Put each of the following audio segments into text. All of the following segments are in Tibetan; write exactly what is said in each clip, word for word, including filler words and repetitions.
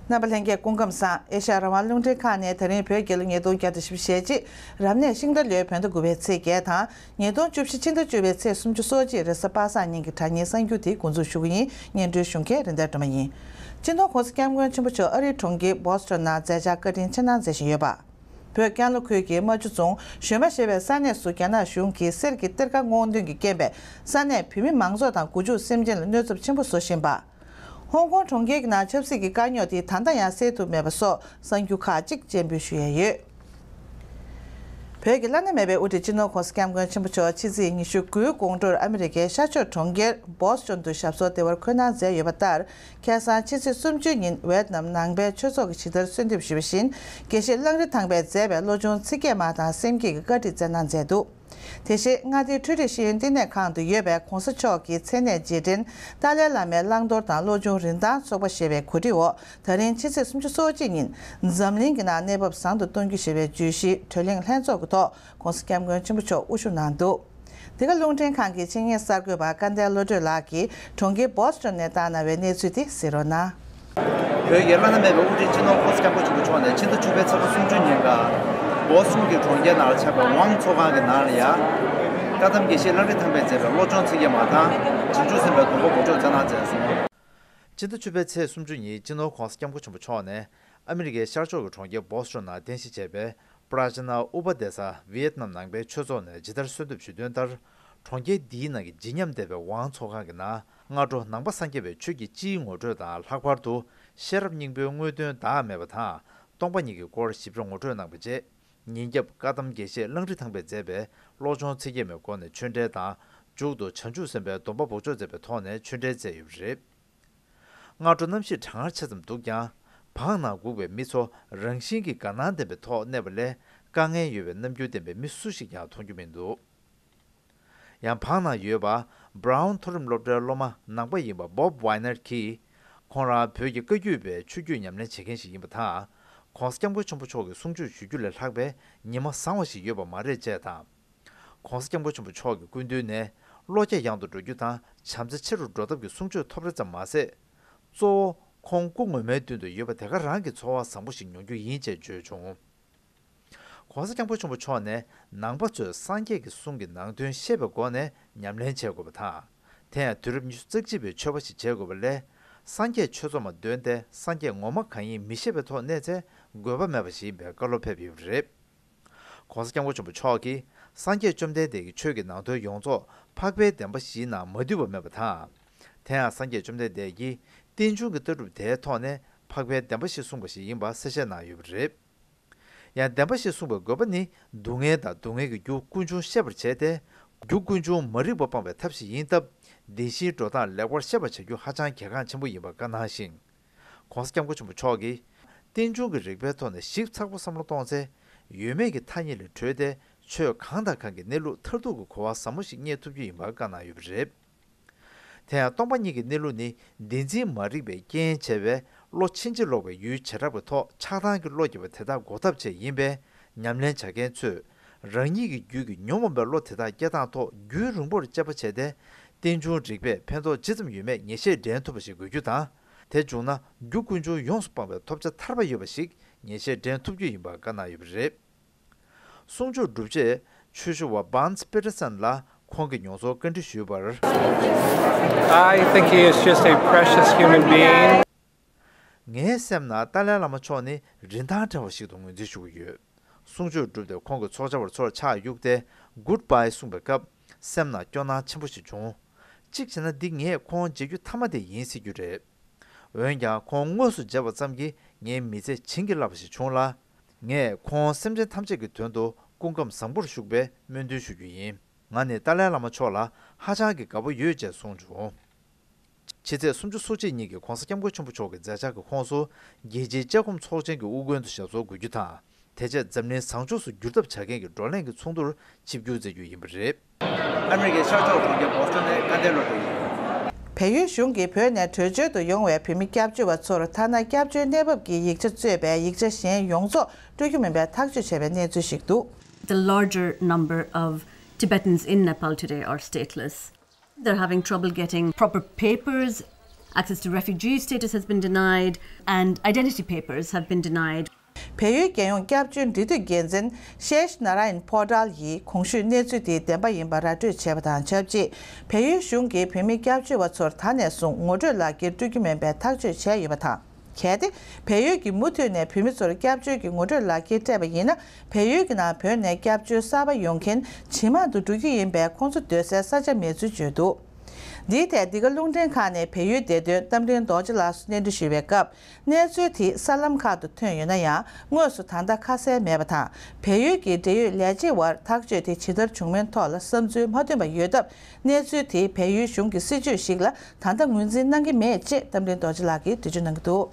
རྣམ་པ་ལྷན་རྒྱས་སྐུ་ཁམས་བཟང་། ཨེ་ཤ་ཡ་རང་དབང་རླུང་འཕྲིན་ཁང་ནས་ད་རིང་བོད་རྒྱལ་ལོ་ཉིས་སྟོང་བརྒྱ་དང་བཞི་བཅུ་ཞེ་གཅིག་རབ་གནས་ཤིང་རྟ་ལོའི་བོད་ཟླ་དགུ་པའི་ཚེས་བརྒྱད་དང་། ཉིས་སྟོང་བཅུ་བཞི་ཕྱི་ཟླ་བཅུ་པའི་ཚེས་སུམ་ཅུ་སོ་གཅིག་རེས་གཟའ་པ་སངས་ཉིན་གྱི་དྲ་བརྙན་གསར་འགྱུར་དེ་འགོ་འཛུགས་ཞུ་གི་ཡིན། སྙན་སྒྲོན་ཞུ་མཁན་རིན་ལྡན་སྒྲོལ་མ་ཡིན། སྤྱི་ནོར་༸གོང་ས་༸སྐྱབས་མགོན་ཆེན་པོ་མཆོག་ཨ་རིའི་གྲོང་ཁྱེར་བོ་སི་ཊོན་ནང་མཛད་འཆར་བཀའ་དྲིན་ཆེ་གནང་མཛད་བཞིན་ཡོད་པ། བོད་ཀན་ལྷོ་ཁུལ་གྱི་རྨ་ཆུ་རྫོང་གཞོན་མ་ཞེས་པའི་ས་གནས་སུ་རྒྱ་ནག་གཞུང་གིས་གསེར་གྱི་གཏེར་ཁ་སྔོག་འདོན་གྱི་རྐྱེན་པས་ས་གནས་བོད་མི་མང་ཚོགས་དང་སྒོ་ཕྱུགས་སེམས་ཅན་ལ་གནོད་ཚབས་ཆེན་པོ་བཟོ་བཞིན་པ། ཧོང་ཀོང་གྲོང་ཁྱེར་གྱི་ནང་ཆབ་སྲིད་ཀྱི་དཀའ་རྙོག་དེ་ད་ལྟ་ཡང་སེལ་ཐུབ་མེད་པ་སོགས་གསར་འགྱུར་ཁག་ཅིག་སྤྱན་འབུལ་ཞུ་ཡས་ཡོད། བོད་ཀྱི་བླ་ན་མེད་པའི་དབུ་ཁྲིད་སྤྱི་ནོར་༸གོང་ས་༸སྐྱབས་མགོན་ཆེན་པོ་མཆོག་ཕྱི་ཚེས་ཉི་ཤུ་དགུའི་དགོང་དྲོར་ཨ་མི་རི་ཀའི་ཤར་ཕྱོགས་གྲོང་ཁྱེར་བོ་སི་ཊོན་དུ་ཞབས་སོར་བདེ་བར་འཁོད་གནང་མཛད་ཡོད་པ་ལྟར། ཁ་སང་ཕྱི་ཚེས་སུམ་ཅུ་ཉིན་ཝེད་ནམ་ནང་པའི་ཆོས་ཚོགས་ཀྱིས་ཇི་ལྟར་གསོལ་འདེབས་ཞུས་པ་བཞིན། དགེ་བཤེས་གླང་རི་ཐང་པས་མཛད་པའི་བློ་སྦྱོང་ཚིག་བརྒྱད་མ་དང་སེམས་བསྐྱེད་ཀྱི་བཀའ་ཁྲིད་སྩལ་གནང་མཛད་འདུག་དེ་བཞིན་མངའ་སྡེའི་འཕྲུལ་རིག་ཤེས་ཡོན་བསྟི་གནས་ཁང་དུ་ཡོད་པའི་༸གོང་ས་མཆོག་གི་མཚན་གནས་རྗེས་དྲན་ཏཱ་ལའི་བླ་མའི་བླང་དོར་དང་བློ་སྦྱོང་རིན་ཐང་ཚོགས་པ་ཞེས་པའི་གོ་སྒྲིག་འོག་ད་རིང་ཕྱི་ཚེས་སུམ་ཅུ་སོ་གཅིག་ཉིན་འཛམ་གླིང་གི་ནང་གནས་བབ་བཟང་དུ་གཏོང་རྒྱུ་ཞེས་པའི་བརྗོད་གཞིའི་གྲོས་གླེང་ལྷན་ཚོགས་ཀྱི་ཐོག་༸གོང་ས་༸སྐྱབས་མགོན་ཆེན་པོ་མཆོག་དབུ་བཞུགས་གནང་འདུག་འདི་ག་རླུང་འཕྲིན་ཁང་གི་ཆེད་གཉེར་གསར་འགོད་པ་སྐལ་ལྡན་བློ་གྲོས་ལགས་ཀྱིས་གྲོང་ཁྱེར་བོ་སི་ཊོན་ནས་བཏང་གནང་བའི་གནས་ཚུལ་དེ་གཟིགས་རོགས་གནང་། བོད་ཀྱི་བླ་ན་མེད་པའི་དབུ་ཁྲིད་སྤྱི་ནོར་༸གོང་ས་༸སྐྱབས་མགོན་ཆེན་པོ་མཆོག་ནས་ཕྱི་ཟླ་བཅུ་པའི་ཚེས་པ་སུམ་ཅུ་ཉིན་ཀ་བོ་སི་ཊོན་གྱི་གྲོང་ཁྱེར་ནང་ལ་ཆགས་པའི་ཝང་ཚོགས་ཁང་གི་ནང་ལ་ཡ། བཀའ་གདམས་དགེ་བཤེས་གླང་རི་ཐང་པས་མཛད་པའི་བློ་སྦྱོང་ཚིག་བརྒྱད་མ་དང་བྱང་ཆུབ་སེམས་དཔའི་སྡོམ་པ་འབོགས་ཆོག་མཛད་གནང་མཛད་སོང་། ཕྱི་ཟླ་བཅུ་པའི་ཚེས་སུམ་ཅུ་ཉིན་སྤྱི་ནོར་༸གོང་ས་༸སྐྱབས་མགོན་ཆེན་པོ་མཆོག་ནས་ཨ་མི་རི་ཀའི་ཤར་ཕྱོགས་ཀྱི་གྲོང་ཁྱེར་བོ་སི་ཊོན་ནང་རྟེན་གཞི་བྱས་པའི་པྲ་ཇ་ན་ཨུ་པ་དེ་ས་ཝི་ཡེད་ནམ་ནང་པའི་ཆོས་ཚོགས་ནས་ཇི་ལྟར་གསོལ་འདེབས་ཞུས་དོན་ལྟར། གྲོང་ཁྱེར་འདིའི་ནང་གི་བརྗིད་ཉམས་ལྡན་པའི་ཝང་ཚོགས་ཁང་གི་ནང་སྔ་དྲོ་ནང་པ་སངས་རྒྱས་པའི་ཆོས་ཀྱི་སྤྱིའི་ངོ་སྤྲོད་དང་ལྷག་པར་དུ་ཤེས་རབ་སྙིང་པོའི་དངོས་དོན་བདག་མེད་པ་དང་སྟོང་པ་ཉིད་ཀྱི་སྐོར་ཞིབ་ཕྲ་ངོ་སྤྲོད་གནང་བ་བཅས། ཉིན་རྒྱབ་བཀའ་གདམས་དགེ་བཤེས་གླང་རི་ཐང་པས་མཛད་པའི་བློ་སྦྱོང་ཚིག་བརྒྱད་མའི་སྒོ་ནས་ཆོས་འབྲེལ་དང་། མཇུག་ཏུ་བྱང་ཆུབ་སེམས་དཔའི་སྡོམ་པ་འབོགས་ཆོག་མཛད་པའི་ཐོག་ནས་ཆོས་འབྲེལ་མཛད་ཡོད་པ་རེད། སྔ་དྲོ་གནམ་གཤིས་གྲང་ངར་ཆེ་ཙམ་འདུག་ཀྱང་། བང་ནང་སྒུག་པའི་མི་ཚོ་རང་བཞིན་གྱིས་དགའ་སྣང་ལྡན་པའི་ཐོག་གནས་པ་ལས་དཀའ་ངལ་ཡོད་པའི་རྣམ་འགྱུར་ལྡན་པའི་མི་སུ་ཞིག་ཀྱང་མཐོང་རྒྱུ་མི་འདུག་ཡང་བང་ནང་ཡོད་པ་Brown་མཐོ་རིམ་སློབ་གྲྭའི་སློབ་མ་ནང་པ་ཡིན་པ་Bob Weinert་གྱིས། ཁོང་རང་བོད་ཀྱི་བཀའ་བརྒྱུད་པའི་ཆོས་བརྒྱུད་ཉམས་ལེན་བྱེད་མཁན་ཞིག་ཡིན་པ་དང་། ༸གོང་ས་༸སྐྱབས་མགོན་ཆེན་པོ་མཆོག་གི་གསུང་ཆོས་ཞུ་རྒྱུ་ལས་ལྷག་པའི་ཉི་མ་བཟང་བ་ཞིག་ཡོད་པ་མ་རེད་ཅེས་དང་། ༸གོང་ས་༸སྐྱབས་མགོན་ཆེན་པོ་མཆོག་གི་སྐུ་མདུན་ནས་བློ་རྒྱ་ཡངས་དུ་འགྲོ་རྒྱུ་དང་བྱམས་བརྩེ་ཆེ་རུ་འགྲོ་ཐབས་ཀྱི་གསུང་ཆོས་ཐོབ་རེ་ཙམ་མ་ཟད། གཙོ་བོ་ཁོང་སྐུ་ངོ་མའི་མདུན་དུ་ཡོད་པ་དེ་ག་རང་གི་ཚོར་བ་བཟང་པོ་ཞིག་མྱོང་རྒྱུ་ཡིན་ཅེས་བརྗོད་བྱུང་། ༸གོང་ས་༸སྐྱབས་མགོན་ཆེན་པོ་མཆོག་ནས་ནང་པ་ཚོས་སངས་རྒྱས་ཀྱི་གསུང་གི་ནང་དོན་ཤེས་པའི་སྒོ་ནས་ཉམས་ལེན་བྱེད་དགོས་པ་དང་། དེ་ཡང་དུས་རབས་ཉི་ཤུ་རྩ་གཅིག་པའི་ཆོས་པ་ཞིག་བྱེད་དགོས་པ་ལས། སངས་རྒྱས་ཆོས་ཚོགས་མ་འདོན་ཏེ་སངས་རྒྱས་ངོ་མ་གང་ཡིན་མི་ཤེས་པའི་ཐོག་གནས་ཚེ་དགོས་པ་མེད་པ་ཞིག་ཡིན་པའི་བཀའ་སློབ་ཕེབས་ཡོད་པ་རེད། ༸གོང་ས་༸སྐྱབས་མགོན་ཆེན་པོ་མཆོག་གིས་སངས་རྒྱས་བཅོམ་ལྡན་འདས་ཀྱི་ཆོས་ཀྱི་ནང་དོན་ཡོངས་རྫོགས་འཕགས་པའི་བདེན་པ་བཞིའི་ནང་མ་འདུས་པ་མེད་པ་དང་། དེ་ཡང་སངས་རྒྱས་བཅོམ་ལྡན་འདས་ཀྱིས་རྟེན་འབྱུང་གི་ལྟ་གྲུབ་དེའི་ཐོག་ནས་འཕགས་པའི་བདེན་པ་བཞི་གསུངས་པ་ཞིག་ཡིན་པ་གསལ་བཤད་གནང་ཡོད་པ་རེད། ཡང་བདེན་པ་བཞི་གསུངས་པའི་དགོས་པ་ནི་སྡུག་བསྔལ་དང་སྡུག་བསྔལ་གྱི་རྒྱུ་ཀུན་འབྱུང་ཤེས་པར་བྱས་ཏེ། རྒྱུ་ཀུན་འབྱུང་མ་རིག་པ་སྤང་བའི་ཐབས་ཤིག་ཡིན་སྟབས། བདེན་བཞིའི་འགྲོ་སྟངས་ལེགས་པར་ཤེས་པར་བྱ་རྒྱུ་ཧ་ཅང་གལ་འགངས་ཆེན་པོ་ཡིན་པ་བཀའ་གནང་ཞིང་། ༸གོང་ས་༸སྐྱབས་མགོན་ཆེན་པོ་མཆོག་གིས། རྟེན་འབྱུང་གི་རིགས་པའི་ཐོག་ནས་ཞིབ་ཚགས་པོ་བསམ་བློ་གཏོང་ཚེ། ཡོད་མེད་ཀྱི་ཐ་སྙད་ལས་གྲོལ་ཏེ། ཆོས་གང་དང་གང་གི་གནས་ལུགས་མཐར་ཐུག་གི་གོ་བ་ཟབ་མོ་ཞིག་རྙེད་ཐུབ་རྒྱུ་ཡིན་པ་བཀའ་གནང་ཡོད་པ་རེད། དེ་ཡང་སྟོང་པ་ཉིད་ཀྱི་གནས་ལུགས་ནི་བདེན་འཛིན་མ་རིག་པའི་རྐྱེན་བྱས་པས་བློ་ཕྱིན་ཅི་ལོག་པའི་ཡུལ་བྱེ་བྲག་པའི་ཐོག་ཆགས་སྡང་གི་བློ་སྐྱེ་བ་དེ་དག་འགོག་ཐབས་ཆེད་ཡིན་པས། ཉམས་ལེན་བྱ་མཁན་ཚོས་རང་ཉིད་ཀྱི་རྒྱུད་ཀྱི་ཉོན་མོངས་པའི་བློ་དེ་དག་སྐྱེ་སྟངས་ཐོག་རྒྱུན་རིང་པོར་དཔྱད་པ་བྱས་ཏེ། རྟེན་འབྱུང་རིགས་པས་ཕན་ཐོགས་ཇི་ཙམ་ཡོད་མེད་ངེས་ཤེས་འདྲེན་ཐུབ་པ་ཞིག་དགོས་རྒྱུ་དང་། དེ་བྱུང་ན་རྒྱུ་ཀུན་འབྱུང་ཡོངས་སུ་སྤངས་པའི་ཐོབ་བྱ་ཐར་པ་ཡོད་པ་ཞིག་ངེས་ཤེས་འདྲེན་ཐུབ་རྒྱུ་ཡིན་པ་བཀའ་གནང་ཡོད་པ་རེད། གསུང་ཆོས་གྲུབ་རྗེས་ཆོས་ཞུ་བ་Bans Peterson་ལ་ཁོང་གི་མྱོང་ཚོར་བཀའ་འདྲི་ཞུས་པར། I think he is just a precious human being. ངའི་སེམས་ནང་ཏཱ་ལའི་བླ་མ་མཆོག་ནི་རིན་ཐང་བྲལ་བ་ཞིག་ཏུ་ངོས་འཛིན་ཞུ་གི་ཡོད། གསུང་ཆོས་གྲུབ་སྟེ་ཁོང་གི་ཚོགས་བཅར་བ་ཚོར་ཕྱག་གཡུགས་ཏེ་Goodbye་གསུངས་པའི་སྐབས་སེམས་ནང་སྐྱོ་སྣང་ཆེན་པོ་ཞིག་བྱུང་། གཅིག་བྱས་ན་འདི་ངས་ཁོང་མཇལ་རྒྱུ་མཐའ་མ་དེ་ཡིན་སྲིད་རྒྱུ་རེད། འོན་ཀྱང་ཁོང་དངོས་སུ་མཇལ་བ་ཙམ་གྱིས་ངའི་མི་ཚེ་བྱིན་གྱིས་བརླབས་པ་ཞིག་བྱུང་ལ། ངས་ཁོང་སེམས་ཅན་ཐམས་ཅད་ཀྱི་དོན་དུ་སྐུ་ཁམས་བཟང་པོར་བཞུགས་པའི་སྨོན་འདུན་ཞུ་རྒྱུ་ཡིན། ང་ནི་ཏཱ་ལའི་བླ་མ་མཆོག་ལ་ཧ་ཅང་གི་དགའ་པོ་ཡོད་ཅེས་གསུངས་བྱུང་། ཕྱི་ཚེས་སུམ་ཅུ་སོ་གཅིག་ཉིན་གྱི་༸གོང་ས་༸སྐྱབས་མགོན་ཆེན་པོ་མཆོག་གི་མཛད་འཆར་གྱི་ཁོངས་སུ་རྒྱལ་སྤྱིའི་བཅའ་ཁོམ་ཚོགས་ཆེན་གྱི་དབུ་དགོན་དུ་ཞབས་སོར་འགོད་རྒྱུ་དང་། དེ་རྗེས་འཛམ་གླིང་བཟང་ཕྱོགས་སུ་བསྒྱུར་ཐབས་བྱ་མཁན་གྱི་བགྲོ་གླེང་གི་ཚོགས་འདུར་ཆིབས་བསྒྱུར་མཛད་རྒྱུ་ཡིན་པ་རེད། ཨ་མི་རི་ཀའི་ཤར་ཕྱོགས་གྲོང་ཁྱེར་བོ་སི་ཊོན་ནས་སྐལ་ལྡན་བློ་གྲོས་ཡིན། བལ་ཡུལ་གཞུང་གིས་བོད་ནས་བྲོས་བྱོལ་དུ་ཡོང་བའི་བོད་མི་སྐྱབས་བཅོལ་བ་ཚོར་ཐ་ན་སྐྱབས་བཅོལ་གནས་བབ་ཀྱི་ཡིག་ཆ་གཙོས་པའི་ཡིག་ཆ་གཞན་ཡོངས་རྫོགས་སྤྲོད་རྒྱུ་མིན་པའི་ཐག་གཅོད་བྱས་པའི་གནས་ཚུལ་ཞིག་འདུག The larger number of Tibetans in Nepal today are stateless. They're having trouble getting proper papers. Access to refugee status has been denied and identity papers have been denied. བལ་ཡུལ་རྒྱལ་ཡོངས་སྐྱབས་བཅོལ་འབྲེལ་མཐུད་འགན་འཛིན་ཤེཤ་ནཱ་ར་ཡན་པོ་ཏཱལ་ཡིས་གོང་ཞུས་གནས་ཚུལ་དེ་བདེན་པ་ཡིན་པ་ར་སྤྲོད་བྱས་པ་དང་ཆབས་ཅིག་བལ་ཡུལ་གཞུང་གིས་བོད་མི་སྐྱབས་བཅོལ་བ་ཚོར་ད་ནས་བཟུང་ངོ་སྤྲོད་ལག་འཁྱེར་སྤྲོད་རྒྱུ་མིན་པའི་ཐག་གཅོད་བྱས་ཡོད་པ་དང་། གལ་ཏེ་བལ་ཡུལ་གྱིས་མུ་མཐུད་ནས་བོད་མི་ཚོར་སྐྱབས་བཅོལ་གྱི་ངོ་སྤྲོད་ལག་འཁྱེར་སྤྲད་པ་ཡིན་ན། བལ་ཡུལ་གྱི་ནང་བོད་ནས་སྐྱབས་བཅོལ་གསར་པ་ཡོང་མཁན་ཇེ་མང་དུ་འགྲོ་རྒྱུ་ཡིན་པས། ཁོང་ཚོ་སྡོད་སའི་ས་ཆ་མེད་ཚུལ་བརྗོད་འདུག་འདིའི་ཐད་འདི་ག་རླུང་འཕྲིན་ཁང་ནས་བལ་ཡུལ་བདེ་དོན་རྟ་མགྲིན་རྡོ་རྗེ་ལགས་སུ་གནས་འདྲི་ཞུས་པའི་སྐབས། གནས་ཚུལ་དེ་གསར་ལམ་ཁག་ཏུ་ཐོན་ཡོད་ན་ཡང་། དངོས་སུ་ད་ལྟ་ཁ་གསལ་མེད་པ་དང་། བལ་ཡུལ་གྱི་འབྲེལ་ཡོད་ལས་བྱེད་དབར་ཐག་གཅོད་དེ་ཇི་ལྟར་བྱུང་མིན་ཐོག་ལ་བསམ་ཚུལ་མ་ཐོན་པ་ཡོད་སྟབས། གནས་ཚུལ་དེ་བལ་ཡུལ་གཞུང་གི་སྲིད་བྱུས་ཤིག་ལ་ད་ལྟ་ངོས་འཛིན་གནང་གི་མེད་ཅེས་རྟ་མགྲིན་རྡོ་རྗེ་ལགས་ཀྱིས་འགྲེལ་བརྗོད་གནང་གི་འདུག་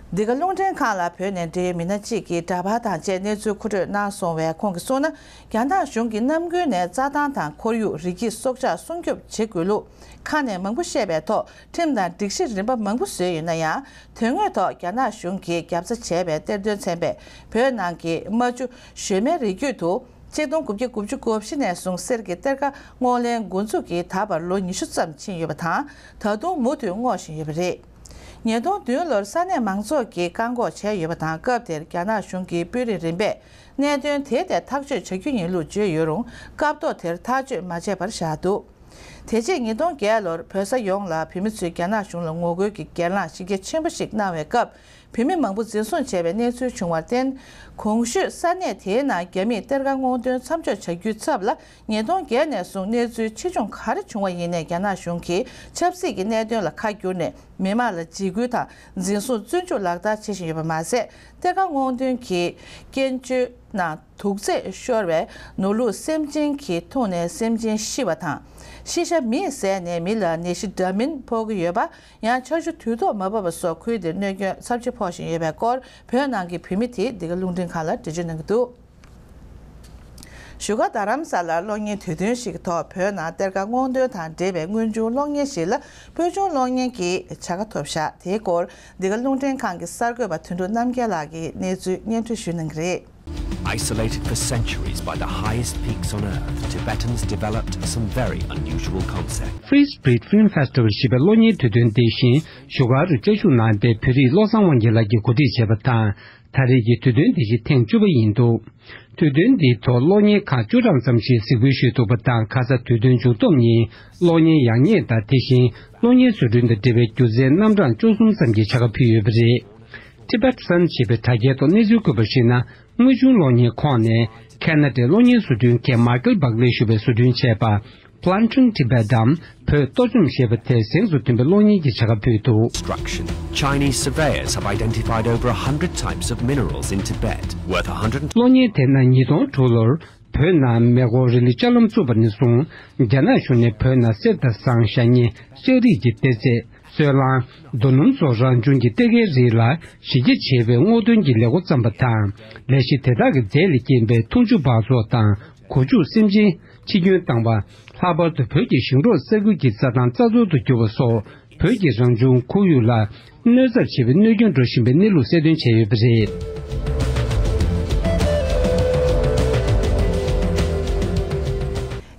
འདི་ག་རླུང་འཕྲིན་ཁང་ལ་བོད་ནས་འབྲེལ་ཡོད་མི་སྣ་གཅིག་གིས་འདྲ་པར་དང་བཅས་གནས་ཚུལ་མཁོ་སྤྲོད་གནང་སོང་བས། ཁོང་གིས་གསུངས་ན། རྒྱ་ནག་གཞུང་གིས་ནམ་རྒྱུན་ནས་རྩྭ་ཐང་དང་ཁོར་ཡུག་རི་སྐྱེས་སྲོག་ཆགས་སྲུང་སྐྱོབ་བྱེད་དགོས་ལུགས་ཁ་ནས་མང་པོ་བཤད་པའི་ཐོག་ཁྲིམས་དང་སྒྲིག་གཞི་རིམ་པ་མང་པོ་བཟོས་ཡོད་ན་ཡང་། དོན་དངོས་ཐོག་རྒྱ་ནག་གཞུང་གིས་རྒྱབ་རྩ་བྱས་པའི་གཏེར་འདོན་ཚན་པས་བོད་ནང་གི་རྨ་ཆུ་ཞོལ་མའི་རི་རྒྱུད་དུ། ཆིག་སྟོང་དགུ་བརྒྱ་དགུ་བཅུ་གོ་བཞི་ནས་བཟུང་གསེར་གྱི་གཏེར་ཁ་སྔོག་ལེན་འགོ་འཛུགས་ཀྱིས་ད་བར་ལོ་ཉི་ཤུ་ཙམ་ཕྱིན་ཡོད་པ་དང་། ད་དུང་མུ་མཐུད་སྔོག་བཞིན་ཡོད་པ་རེད། ཉིས་སྟོང་བདུན་ལོར་ས་གནས་མང་ཚོགས་ཀྱིས་བཀག་འགོག་བྱས་ཡོད་པ་དང་། སྐབས་དེར་རྒྱ་ནག་གཞུང་གིས་དཔོན་རིགས་རིམ་པས་གནད་དོན་དེ་ཐད་ཐག་གཅོད་བྱ་རྒྱུ་ཡིན་ལུགས་བརྗོད་ཡོད་རུང་། སྐབས་ཐོག་དེར་ཐག་གཅོད་མ་བྱས་པར་བཞག་འདུག་དེ་རྗེས་ཉིས་སྟོང་བརྒྱད་ལོར་བོད་ས་ཡོངས་ལ་བོད་མི་ཚོས་རྒྱ་ནག་གཞུང་ལ་ངོ་རྒོལ་གྱི་གྱེན་ལངས་གཞི་རྒྱ་ཆེན་པོ་ཞིག་གནང་བའི་སྐབས། བོད་མི་མང་པོ་འཛིན་བཟུང་བྱས་པའི་གནས་ཚུལ་བྱུང་བར་བརྟེན། གོང་ཞུས་ས་གནས་དེའི་ནང་རྒྱ་མིས་གཏེར་ཁ་སྔོག་འདོན་མཚམས་འཇོག་བྱ་རྒྱུའི་ཚབ་ལ། ཉིས་སྟོང་བརྒྱད་ནས་བཟུང་གནས་ཚུལ་ཆེ་ཆུང་ག་རེ་བྱུང་བ་ཡིན་ནའི་རྒྱ་ནག་གཞུང་གིས་ཆབ་སྲིད་ཀྱི་གནད་དོན་ལ་ཁ་བསྒྱུར་ནས། མི་མང་ལ་འཇིགས་སྐུལ་དང་འཛིན་བཟུང་བཙོན་འཇུག་ལག་བསྟར་བྱེད་བཞིན་ཡོད་པ་མ་ཟད། གཏེར་ཁ་སྔོག་འདོན་གྱི་སྐྱོན་བརྗོད་ནང་དུག་རྫས་ཤོར་བའི་ནོར་ལུག་སེམས་ཅན་གྱིས་འཐུང་ནས་སེམས་ཅན་ཤི་བ་དང་། ཤི་ཤ་མེས་བཟས་ནས་མི་ལ་ནད་གཞི་འདྲ་མིན་ཕོག་གི་ཡོད་པ། ཡང་ཆར་ཆུ་དུས་ཐོག་མ་བབས་པ་སོགས་ཁུལ་དེར་གནོད་སྐྱོན་ཚབས་ཆེ་ཕོག་བཞིན་ཡོད་པའི་སྐོར། བོད་ནང་གི་བོད་མི་དེས་འདི་ག་རླུང་འཕྲིན་ཁང་ལ་འགྲེལ་བརྗོད་གནང་གི་འདུག་བཞུགས་སྒར་རྡ་རམ་ས་ལར་གློག་བརྙན་དུས་སྟོན་ཞིག་གི་ཐོག་བོད་ནང་གཏེར་ཁ་སྔོག་འདོན་དང་འབྲེལ་བའི་དངོས་བྱུང་གློག་བརྙན་ཞིག་ལ་ཕུལ་བྱུང་གློག་བརྙན་གྱི་བྱ་དགའ་ཐོབ་བཞག་དེའི་སྐོར་འདི་ག་རླུང་འཕྲིན་ཁང་གི་གསར་འགོད་པ་དོན་གྲུབ་རྣམ་རྒྱལ་ལགས་ཀྱིས་གནས་ཚུལ་སྙན་སྒྲོན་ཞུ་གནང་གི་རེད། Isolated for centuries by the highest peaks on earth, Tibetans developed some very unusual concepts. Free Spirit Film Festival ཞེས་པའི་གློག་བརྙན་དུས་སྟོན་འདི་བཞིན་བཞུགས་སྒར་རུ་བཅའ་བཞུགས་གནང་བའི་བོད་རིགས་བློ་བཟང་དབང་རྒྱལ་ལགས་ཀྱིས་གོ་སྒྲིག་བྱས་པ་དང་། ད་རེས་ཀྱི་དུས་སྟོན་འདི་བཞིན་ཐེངས་བཅུ་པ་ཡིན་འདུག་དུས་སྟོན་འདིའི་ཐོག་གློག་བརྙན་ཁག་བཅུ་གྲངས་ཙམ་ཞིག་གཟིགས་འབུལ་ཞུས་འདུག་པ་དང་། ཁ་ས་དུས་སྟོན་མཇུག་སྡོམ་ཉིན་གློག་བརྙན་ཡག་ཉེས་དང་། དེ་བཞིན་གློག་བརྙན་བཟོ་སྐྲུན་དང་འབྲེལ་བའི་སྒྱུ་རྩལ་རྣམ་གྲངས་བཅུ་གསུམ་ཙམ་གྱི་བྱ་དགའ་ཕུལ་ཡོད་པ་རེད། Tibet Sun ཞེས་པའི་དྲ་རྒྱའི་ཐོག་གནས་ཚུལ་བཀོད་པར་གཞིགས་ན། དངོས་བྱུང་གློག་བརྙན་ཁོངས་ནས་ཁེ་ན་ཌའི་གློག་བརྙན་བཟོ་སྐྲུན་མཁན་མཱ་ཀལ་བྷག་ལེ་ཞུ་བས་བཟོ་སྐྲུན་བྱས་པ། Planting Tibet འམ་བོད་གཏོར་བཅོམ་ཞེས་པ་དེ་གཟེངས་སུ་ཐོན་པའི་གློག་བརྙན་གྱི་བྱ་དགའ་ཕུལ་འདུག Construction. Chinese surveyors have identified over a hundred types of minerals in Tibet, worth a hundred གློག་བརྙན་དེ་ནང་ཉིས་སྟོང་དྲུག་ལོར་བོད་ནང་མེ་འཁོར་རི་ལི་ལྕགས་ལམ་བཙུགས་པ་ནས་བཟུང་། རྒྱ་ནག་གཞུང་ནས་བོད་ནང་གསེར་དང་ཟངས། ཤ་ཉེ་ལྕགས་རིགས་ཀྱི་གཏེར་རྫས། སོལ་རླངས། རྡོ་སྣུམ་སོགས་རང་བྱུང་གི་གཏེར་ཁའི་རིགས་ལ་གཞི་རྒྱ་ཆེ་བའི་སྔོག་འདོན་གྱི་ལས་འགོ་བརྩམས་པ་དང་། ལས་གཞི་དེ་དག་གི་རྫས་ལས་སྐྱེས་པའི་འཐུང་ཆུ་འབག་བཙོག་དང་། གོ་ཆུ་སེམས་ཅན་འཆི་སྐྱོན་བཏང་བ། ལྷག་པར་དུ་བོད་ཀྱི་ཞིང་འབྲོག་ས་ཁུལ་གྱི་རྩྭ་ཐང་རྩ་འཛུགས་དུ་གྱུར་བ་སོགས། བོད་ཀྱི་རང་བྱུང་ཁོར་ཡུག་ལ་གནོད་འཚེ་ཆེ་བའི་གནོད་སྐྱོན་འགྲོ་བཞིན་པའི་གནས་ལུགས་གསལ་སྟོན་བྱས་ཡོད་པ་རེད།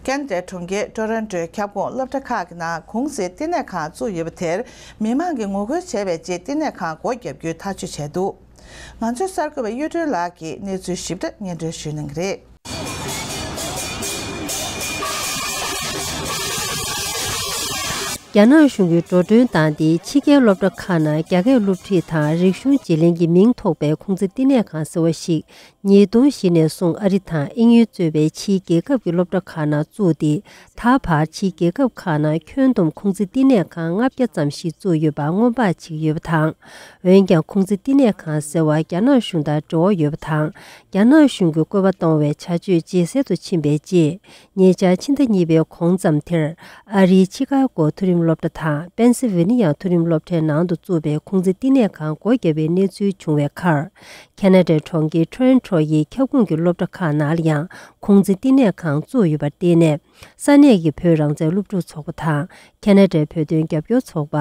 ཁེ་ན་ཌའི་གྲོང་ཁྱེར་ཊོ་རོན་ཊོའི་ཁྱབ་ཁོངས་སློབ་གྲྭ་ཁག་གི་ནང་གུང་སེང་བསྟི་གནས་ཁང་བཙུགས་ཡོད་པ་དེར། མི་མང་གིས་ངོ་རྒོལ་བྱས་པའི་རྗེས། བསྟི་གནས་ཁང་སྒོ་བརྒྱབ་རྒྱུའི་ཐག་གཅོད་བྱས་འདུག་ང་ཚོའི་གསར་འགོད་པ་གཡུ་སྒྲོན་ལགས་ཀྱིས་གནས་ཚུལ་ཞིབ་ཕྲ་སྙན་སྒྲོན་ཞུ་གནང་གི་རེད། རྒྱ་ནག་གཞུང་གིས་འགྲོ་གྲོན་བཏང་སྟེ། ཕྱི་རྒྱལ་སློབ་གྲྭ་ཁག་ནང་རྒྱ་སྐད་སློབ་ཁྲིད་དང་། རིག་གཞུང་བརྗེ་ལེན་གྱི་མིང་ཐོགས་པའི་གུང་ཚིགས་བསྟི་གནས་ཁང་ཟེར་བ་ཞིག་ཉིས་སྟོང་བཞི་ནས་བཟུང་ཨ་རི་དང་དབྱིན་ཡུལ་གཙོས་པའི་ཕྱིའི་རྒྱལ་ཁབ་ཀྱི་སློབ་གྲྭ་ཁག་ནང་བཙུགས་ཏེ། ད་བར་ཕྱིའི་རྒྱལ་ཁབ་ཁག་ནང་ཁྱོན་བསྡོམས་གུང་ཚིགས་བསྟི་གནས་ཁང་ལྔ་བརྒྱ་ཙམ་ཞིག་བཙུགས་ཡོད་པ་སྔོན་དཔག་བྱེད་ཀྱི་ཡོད་པ་དང་། འོན་ཀྱང་། གུང་ཚིགས་བསྟི་གནས་ཁང་ཟེར་བ་རྒྱ་ནག་གཞུང་དང་འབྲེལ་བ་ཡོད་པ་དང་། རྒྱ་ནག་གཞུང་གིས་བཀོད་པ་གཏོང་བའི་བྱ་སྤྱོད་ཇེ་གསལ་དུ་ཕྱིན་པའི་རྗེས། ཉེ་ཆར་ཕྱི་ཟླ་གཉིས་པའི་གོང་ཙམ་དེར། ཨ་རིའི་ཆི་ཀ་གོ་མཐོ་རིམ་སློབ་གྲྭ་དང་། པེན་སི་ཝེ་ནི་ཡ་མཐོ་རིམ་སློབ་གྲྭའི་ནང་དུ་བཙུགས་པའི་གུང་ཚིགས་བསྟི་གནས་ཁང་སྒོ་བརྒྱབ་པའི་གནས་ཚུལ་བྱུང་བའི་ཁར། ཁེ་ན་ཌའི་གྲོང་ཁྱེར་ཊོ་རོན་ཊོ་ཡི་ཁྱབ་ཁོངས་ཀྱི་སློབ་གྲྭ་ཁག་ནང་ལ་ཡང་། གུང་ཚིགས་བསྟི་གནས་ཁང་བཙུགས་ཡོད་པར་བརྟེན་ནས། ས་གནས་ཀྱི་བོད་རང་བཙན་སློབ་ཕྲུག་ཚོགས་པ་དང་། ཁེ་ན་ཌའི་བོད་དོན་རྒྱབ་སྐྱོར་ཚོགས་པ།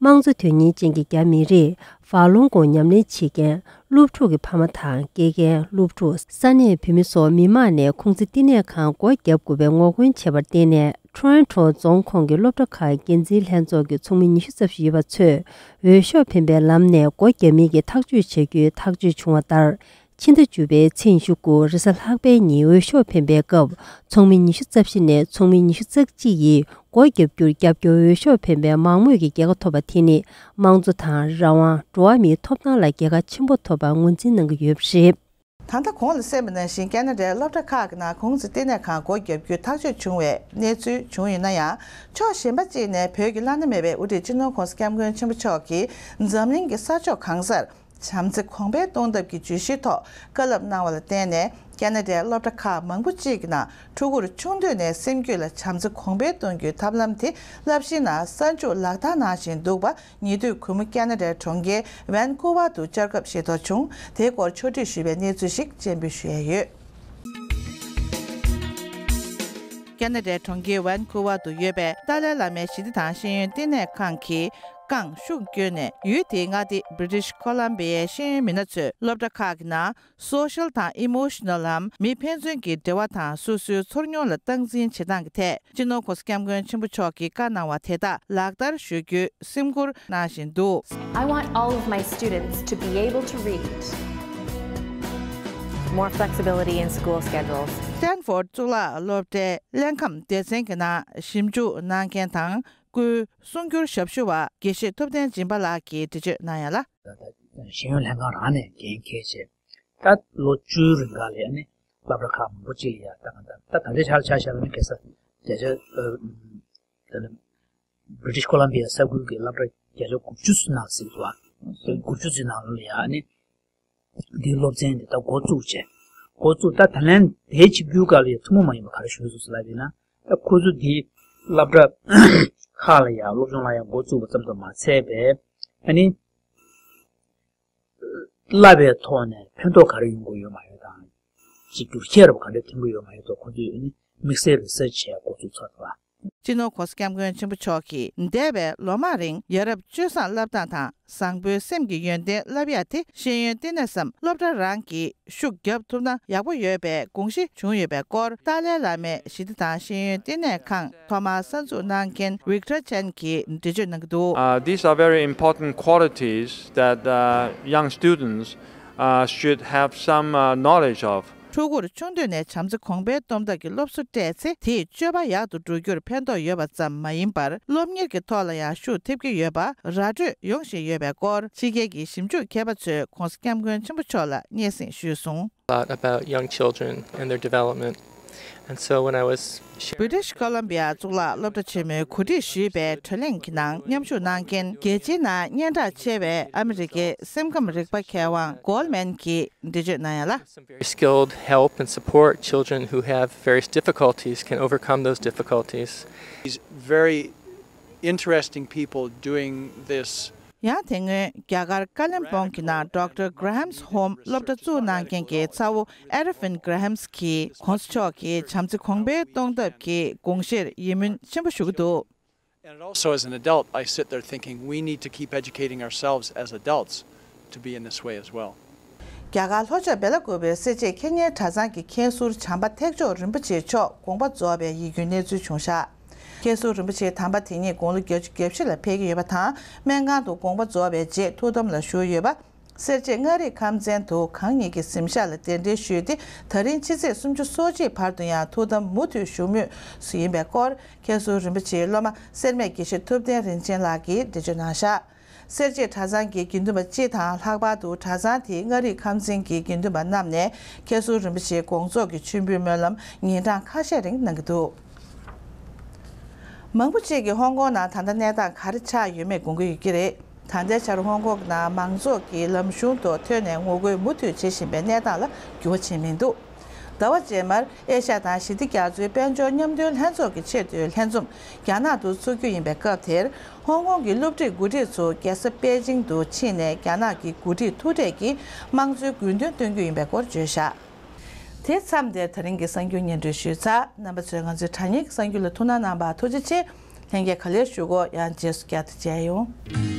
དམངས་གཙོ་དོན་གཉེར་ཅན་གྱི་རྒྱ་མི་རིགས། ཧྥ་ལུང་གོང་ཉམས་ལེན་བྱེད་མཁན། སློབ་ཕྲུག་གི་ཕ་མ་དང་། དགེ་རྒན། སློབ་ཕྲུག་ས་གནས་བོད་མི་སོགས་མི་མང་ནས་གུང་ཚིགས་བསྟི་གནས་ཁང་སྒོ་བརྒྱབ་དགོས་པའི་ངོ་རྒོལ་བྱས་པར་བརྟེན་ནས། Toronto་རྫོང་ཁོངས་ཀྱི་སློབ་གྲྭ་ཁག་འགན་འཛིན་ལྷན་ཚོགས་ཀྱི་ཚོགས་མི་ཉི་ཤུ་རྩ་བཞི་ཡོད་པ་ཚོས་འོས་ཤོག་འཕེན་པའི་ལམ་ནས་སྒོ་བརྒྱབ་མིན་གྱི་ཐག་གཅོད་བྱ་རྒྱུའི་ཐག་གཅོད་བྱུང་བ་ལྟར། ཕྱི་ཟླ་བཅུ་པའི་ཚེས་ཉི་ཤུ་དགུ་རེས་གཟའ་ལྷག་པའི་ཉིན་འོས་ཤོག་འཕེན་པའི་སྐབས། ཚོགས་མི་ཉི་ཤུ་རྩ་བཞི་ནས་ཚོགས་མི་ཉི་ཤུ་རྩ་གཅིག་ཡིས་སྒོ་བརྒྱབ་རྒྱུར་རྒྱབ་སྐྱོར་འོས་ཤོག་འཕེན་པའི་མང་མོས་ཀྱི་རྒྱལ་ཁ་ཐོབ་པ་དེ་ནི། དམངས་གཙོ་དང་། རང་དབང་། འགྲོ་བ་མིའི་ཐོབ་ཐང་ལ་རྒྱལ་ཁ་ཆེན་པོ་ཐོབ་པར་ངོས་འཛིན་གནང་གི་ཡོད་པ་རེད། ད་ལྟ་གོང་ལ་གསན་པ་ནང་བཞིན། ཁ་ན་ཌའི་སློབ་གྲྭ་ཁག་གི་ནང་གུང་སེང་ལྟེ་གནས་ཁང་སྒོ་བརྒྱབ་རྒྱུའི་ཐག་གཅོད་བྱུང་བའི་གནས་ཚུལ་བྱུང་ཡོད་ན་ཡང་། ཕྱོགས་གཞན་པ་གཅིག་ནས། བོད་ཀྱི་བླ་ན་མེད་པའི་དབུ་ཁྲིད་སྤྱི་ནོར་༸གོང་ས་༸སྐྱབས་མགོན་ཆེན་པོ་མཆོག་གིས་འཛམ་གླིང་གི་ས་ཕྱོགས་གང་སར་བྱམས་བརྩེ་གོང་འཕེལ་གཏོང་ཐབས་ཀྱི་བརྗོད་གཞིའི་ཐོག་བཀའ་སློབ་གནང་བ་ལ་བརྟེན་ནས། ཁ་ན་ཌའི་སློབ་གྲྭ་ཁག་མང་པོ་གཅིག་གི་ནང་ཕྲུ་གུར་ཆུང་དུས་ནས་སེམས་རྒྱུད་ལ་བྱམས་བརྩེ་གོང་འཕེལ་གཏོང་རྒྱུའི་ཐབས་ལམ་དེ་བསླབ་གཞིའི་ནང་གསར་འཇུག་ལག་བསྟར་གནང་བཞིན་འདུག་པ། ཉེ་དུས་གུས་མོ་ཁ་ན་ཌའི་གྲོང་ཁྱེར་ཝན་ཀུ་ཝར་དུ་བཅར་སྐབས་ཤེས་རྟོགས་བྱུང་། དེའི་སྐོར་ཕྱོགས་བསྒྲིགས་ཞུས་པའི་གནས་ཚུལ་ཞིག་སྤྱན་འབུལ་ཞུ་ཡས་ཡོད། ཁ་ན་ཌའི་གྲོང་ཁྱེར་ཝན་ཀུ་ཝར་དུ་ཡོད་པའི་ཏཱ་ལའི་བླ་མའི་ཞི་བདེ་དང་ཤེས་ཡོན་ལྟེ་གནས་ཁང་གིས་རྐང་ཤུགས་བསྐྱོན་ནས། ཡུལ་དེའི་མངའ་སྡེ་བྷི་རི་ཊིཤ་ཁོ་ལམ་བི་ཡའི་ཤེས་ཡོན་མི་སྣ་ཚོས་སློབ་གྲྭ་ཁག་གི་ནང་སོ་ཤལ་དང་ཨི་མོ་ཤི་ནལ་འམ་མི་ཕན་ཚུན་གྱི་འབྲེལ་བ་དང་། སོ་སོའི་ཚོར་མྱོང་ལ་སྟངས་འཛིན་བྱེད་སྟངས་ཀྱི་ཐད། སྤྱི་ནོར་༸གོང་ས་༸སྐྱབས་མགོན་ཆེན་པོ་མཆོག་གིས་བཀའ་གནང་བ་དེ་དག་ལག་བསྟར་ཞུ་རྒྱུའི་སེམས་ཁུར་གནང་བཞིན་འདུག། I want all of my students to be able to read. More flexibility in school schedules. སི་ཊན་ཕོར་གཙུག་ལག་སློབ་གྲྭའི་སློབ་ཁང་སྡེ་ཚན་གྱི་ནང་ཞིབ་འཇུག་གནང་མཁན་དང་སྐུའི་གསུང་སྒྱུར་ཞབས་ཞུ་བ་དགེ་བཤེས་ཐུབ་བསྟན་སྦྱིན་པ་ལགས་ཀྱིས་འགྲེལ་བརྗོད་གནང་ཡ་ལ། ཤེས་ཡོན་ལྷན་ཁང་རང་ནས་འགན་འཁྱེར་བྱས། ད་ལོ་བཅུའི་རིང་ག་ལ་ཡ་ནི་སློབ་གྲྭ་ཁག་མང་པོ་ཅིག་ལ་ཡ་ད་ག་ད་ད་ད་ལྟའི་ཆར་ཆ་བཞག་ན་ནི་གེ་སར་བརྒྱ་ཆ་ཨ་ད་ལ་བྷི་རི་ཊིཤ་ཁོ་ལམ་བི་ཡ་ས་ཁུལ་གྱི་སློབ་གྲྭ་བརྒྱ་ཆ་དགུ་བཅུ་ཙམ་ནང་ཟིན་འདུག་ཨ། དགུ་བཅུ་ཙམ་ནང་ལ་ཡ་ནི་འདིའི་སློབ་ཚན་འདི་ད་འགོ་བཙུགས་བྱས། འགོ་བཙུགས། ད་ད་ལན་དེའི་ཆིབས་བསྒྱུར་སྒང་ལ་ཡ་ཐུན་མོང་མ་ཡིན་པ་ག་རེ་ཞུ་སོང་ཟེར་ལབ་ཡིན་ན། ད་ཁོ་ཚོ་འདི་སློབ་གྲྭ་ཁག་ལ་ཡ་སློབ་སྦྱོང་ལ་ཡ་འགོ་བཙུགས་པ་ཙམ་དུ་མ་ཚད་པས། ཨ་ནི། བསླབ་པའི་ཐོག་ནས་ཕན་ཐོགས་ག་རེ་ཡོང་གི་ཡོད་མ་ཡོད་དང་། གཅིག་སྒྱུར་བཤད་རབ་ག་འདྲ་ཐོན་གྱི་ཡོད་མ་ཡོད་ཐོག་ཁོ་ཚོས་ནི་དམིགས་བསལ་རི་སར་ཆི་བྱས་འགོ་བཙུགས་ཚར་འདུག་ཨ། སྤྱི་ནོར་༸གོང་ས་༸སྐྱབས་མགོན་ཆེན་པོ་མཆོག་གིས་འདས་པའི་ལོ་མང་རིང་ཡ་རབས་སྤྱོད་བཟང་བསླབ་སྟངས་དང་བཟང་པོའི་སེམས་ཀྱི་ཡོན་ཏན་བསླབ་ཡ་དེ་ཤེས་ཡོན་ལྟེ་གནས་སམ་སློབ་གྲྭ་རང་གིས་ཤུགས་བརྒྱབ་ཐུབ་ན་ཡག་པོ་ཡོད་པའི་དགོངས་གཞི་བྱུང་ཡོད་པའི་སྐོར། ཏཱ་ལའི་བླ་མའི་ཞི་བདེ་དང་ཤེས་ཡོན་ལྟེ་གནས་ཁང་ཐོག་མར་གསར་འཛུགས་གནང་མཁན་Victor Chen གྱིས་འགྲེལ་བརྗོད་གནང་གི་འདུག། Uh, these are very important qualities that uh, young students uh, should have some uh, knowledge of. ཕྲུ་གུར་ཆུང་དུས་ནས་བྱམས་བརྩེ་གོང་འཕེལ་གཏོང་ཐབས་ཀྱི་སློབ་གསོ་སྤྲད་ཚེ། དེས་སྤྱོད་པ་ཡག་ཏུ་འགྲོ་རྒྱུར་ཕན་ཐོགས་ཡོད་པ་ཙམ་མ་ཡིན་པར། སློབ་གཉེར་གྱི་ཐོག་ལ་ཡང་ཤུགས་ཐེབས་ཀྱི་ཡོད་པ་ར་སྤྲོད་ཡོང་བཞིན་ཡོད་པའི་སྐོར། ཕྱི་རྒྱལ་གྱི་ཞིབ་འཇུག་མཁས་པ་ཚོས་༸གོང་ས་༸སྐྱབས་མགོན་ཆེན་པོ་མཆོག་ལ་སྙན་སེང་ཞུས་སོང་། A lot about young children and their development. And so when I was sharing. བྷི་རི་ཊིཤ་ཁོ་ལམ་བི་ཡ་གཙུག་ལག་སློབ་གྲྭ་ཆེན་མོའི་གོ་སྒྲིག་ཞུས་པའི་བགྲོ་གླེང་གི་ནང་མཉམ་ཞུགས་གནང་མཁན། རྒྱལ་སྤྱིའི་ནང་སྙན་གྲགས་ཆེ་བའི་ཨ་མི་རི་ཀའི་སེམས་ཁམས་རིག་པ་མཁས་དབང་Goldman གྱིས་འགྲེལ་བརྗོད་གནང་ཡ་ལ། Some very skilled help and support children who have various difficulties can overcome those difficulties. These very interesting people doing this. ཡང་དེ་སྔོན་རྒྱ་གར་ཀ་ལིམ་པོང་གི་ནང་Doctor Graham's Home སློབ་གྲྭ་བཙུགས་གནང་མཁན་གྱི་ཚ་བོ་Arifin Grahams གྱིས་༸གོང་ས་མཆོག་གིས་བྱམས་བརྩེ་གོང་འཕེལ་གཏོང་ཐབས་ཀྱི་དགོངས་གཞིར་ཡིད་སྨོན་ཆེན་པོ་ཞུ་གི་འདུག། And also as an adult, I sit there thinking we need to keep educating ourselves as adults to be in this way as well. རྒྱ་གར་ལྷོ་ཕྱོགས་སྦེ་ལ་ཀུ་པའི་སེར་བྱེས་ཁེ་ཉེན་གྲྭ་ཚང་གི་མཁན་ཟུར་བྱམས་པ་ཐེག་མཆོག་རིན་པོ་ཆེ་མཆོག་དགོངས་པ་རྫོགས་པའི་ཡིད་སྐྱོའི་གནས་ཚུལ་བྱུང་བཞག། མཁན་ཟུར་རིན་པོ་ཆེ་དམ་པ་དེ་ཉིད་དགུང་ལོ་བརྒྱད་ཅུ་གྱ་བཞི་ལ་ཕེབས་ཀྱི་ཡོད་པ་དང་། སྨན་ཁང་དུ་དགོངས་པ་རྫོགས་པའི་རྗེས་ཐུགས་དམ་ལ་བཞུགས་ཡོད་པ། སེར་བྱེས་མངའ་རིས་ཁམས་ཚན་དུ་གང་ཉིད་ཀྱི་གཟིམ་ཤག་ལ་གདན་འདྲེན་ཞུས་ཏེ། ད་རིང་ཕྱི་ཚེས་སུམ་ཅུ་སོ་གཅིག་བར་དུ་ཡང་ཐུགས་དམ་མུ་མཐུད་བཞུགས་མུས་སུ་ཡིན་པའི་སྐོར། མཁན་ཟུར་རིན་པོ་ཆེའི་སློབ་མ་སེར་སྨད་དགེ་བཤེས་ཐུབ་བསྟན་རིན་ཆེན་ལགས་ཀྱིས་འགྲེལ་བརྗོད་གནང་བཞག། སེར་བྱེས་གྲྭ་ཚང་གི་དགེ་འདུན་པ་སྤྱི་དང་། ལྷག་པར་དུ་གྲྭ་ཚང་དེའི་མངའ་རིས་ཁམས་ཚན་གྱི་དགེ་འདུན་པ་རྣམས་ནས་མཁན་ཟུར་རིན་པོ་ཆེའི་དགོངས་རྫོགས་ཀྱི་མཆོད་འབུལ་སྨོན་ལམ་ཉིན་གྲངས་ཁ་ཤས་རིང་གནང་གི་འདུག། མང་པོ་ཅིག་གིས་ཧོང་ཀོང་ནང་ད་ལྟ་གནས་སྟངས་ག་རེ་ཆགས་ཡོད་མེད་དགོངས་ཀྱི་ཡོད་ཀྱི་རེད། ད་ལྟའི་ཆར་ཧོང་ཀོང་གི་ནང་མང་ཚོགས་ཀྱིས་ལམ་གཞུང་དུ་ཐོན་ནས་ངོ་རྒོལ་མུ་མཐུད་བྱེད་བཞིན་པའི་གནས་སྟངས་ལ་འགྱུར་བ་ཕྱིན་མི་འདུག། ཟླ་བ་རྗེས་མར་ཨེ་ཤ་ཡ་དང་ཞི་བདེ་རྒྱ་མཚོའི་དཔལ་འབྱོར་མཉམ་མཐུན་ལྷན་ཚོགས་ཀྱི་ཆེས་མཐོའི་ལྷན་འཛོམས་རྒྱ་ནག་ཏུ་ཚོགས་རྒྱུ་ཡིན་པའི་སྐབས་དེར། ཧོང་ཀོང་གི་སློབ་ཁྲིད་འགོ་ཁྲིད་ཚོ་རྒྱལ་ས་པེ་ཅིང་དུ་ཕྱིན་ནས། རྒྱ་ནག་གི་འགོ་ཁྲིད་ཐུག་འཕྲད་ཀྱིས་དམངས་གཙོའི་དགོས་འདུན་བཏོན་རྒྱུ་ཡིན་པའི་སྐོར་བརྗོད་བཞག། དེ་མཚམས་འདིར་ད་རིང་གི་གསར་འགྱུར་སྙན་སྒྲོན་ཞུས་ཚར། རྣམ་པ་ཚོས་ང་ཚོའི་དྲ་བརྙན་གྱི་གསར་འགྱུར་ལ་ཐུགས་སྣང་གནང་བར་ཐུགས་རྗེ་ཆེ། ལྷན་རྒྱས་ག་ལེར་བཞུགས་གོ། ཡང་རྗེས་སུ་བསྐྱར་དུ་མཇལ་ཡོང་།